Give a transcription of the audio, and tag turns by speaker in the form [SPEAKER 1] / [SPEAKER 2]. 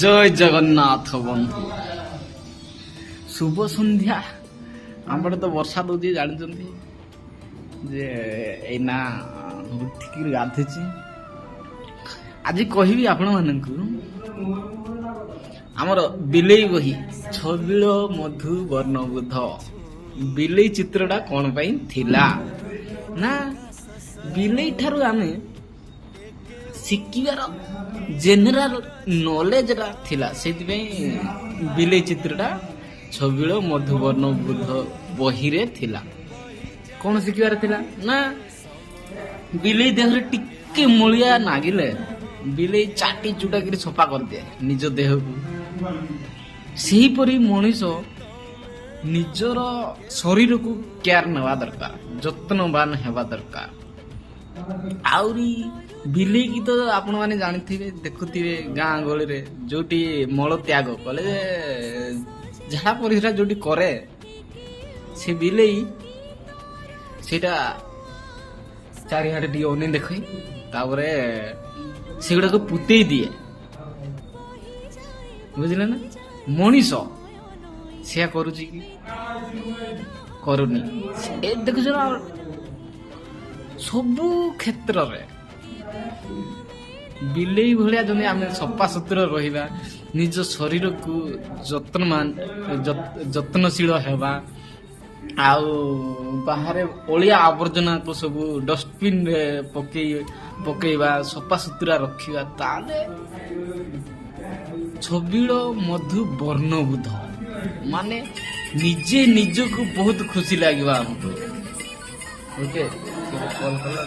[SPEAKER 1] ଜୟ ଜଗନ୍ନାଥ ବନ୍ଧୁ, ଶୁଭ ସନ୍ଧ୍ୟା। ଆମର ତ ବର୍ଷା ଦଉଛି, ଜାଣିଛନ୍ତି ଯେ ଏଇନା ଉଠିକିରି ଗାଧୁଛି। ଆଜି କହିବି ଆପଣମାନଙ୍କୁ ଆମର ବିଲେଇ ବହି ଛବିଳ ମଧୁ ବର୍ଣ୍ଣବୋଧ, ବିଲେଇ ଚିତ୍ରଟା କଣ ପାଇଁ ଥିଲା ନା, ବିଲେଇ ଠାରୁ ଆମେ ଶିଖିବାର ଜେନେରାଲ ନଲେଜଟା ଥିଲା। ସେଇଥିପାଇଁ ବିଲେଇ ଚିତ୍ରଟା ଛବିଳ ମଧୁବର୍ଣ୍ଣ ବୁଦ୍ଧ ବହିରେ ଥିଲା। କଣ ଶିଖିବାର ଥିଲା ନା, ବିଲେଇ ଦେହରେ ଟିକେ ମଳିଆ ନାଗିଲେ ବିଲେଇ ଚାଟି ଚୁଟାକିରି ସଫା କରିଦିଏ ନିଜ ଦେହକୁ। ସେହିପରି ମଣିଷ ନିଜର ଶରୀରକୁ କେୟାର ନେବା ଦରକାର, ଯତ୍ନବାନ ହେବା ଦରକାର। ଆହୁରି ବିଲେଇକି ତ ଆପଣମାନେ ଜାଣିଥିବେ, ଦେଖୁଥିବେ, ଗାଁ ଗହଳିରେ ଯୋଉଠି ମଳ ତ୍ୟାଗ କଲେ, ଝାଡ଼ା ପରିସ୍ରା ଯୋଉଠି କରେ, ସେ ବିଲେଇ ସେଇଟା ଚାରିଆଡ଼େ ଟିକେ ଅନେଇ ଦେଖେ, ତାପରେ ସେଗୁଡାକ ପୁତେଇ ଦିଏ। ବୁଝିଲେ ନା? ମଣିଷ ସେୟା କରୁଛି କି କରୁନି? ଏ ଦେଖୁଛ ନା, ସବୁ କ୍ଷେତ୍ରରେ ବିଲେଇ ଭଳିଆ ଯଦି ଆମେ ସଫାସୁତୁରା ରହିବା, ନିଜ ଶରୀରକୁ ଯତ୍ନମାନ ଯତ୍ନଶୀଳ ହେବା ଆଉ ବାହାରେ ଅଳିଆ ଆବର୍ଜନାକୁ ସବୁ ଡଷ୍ଟବିନରେ ପକେଇବା, ସଫାସୁତୁରା ରଖିବା, ତାହେଲେ ଛବିଳ ମଧୁ ବର୍ଣ୍ଣବୁଧ ମାନେ ନିଜେ ନିଜକୁ ବହୁତ ଖୁସି ଲାଗିବ ଆମକୁ। ଓକେ, କଲ୍ କଲା।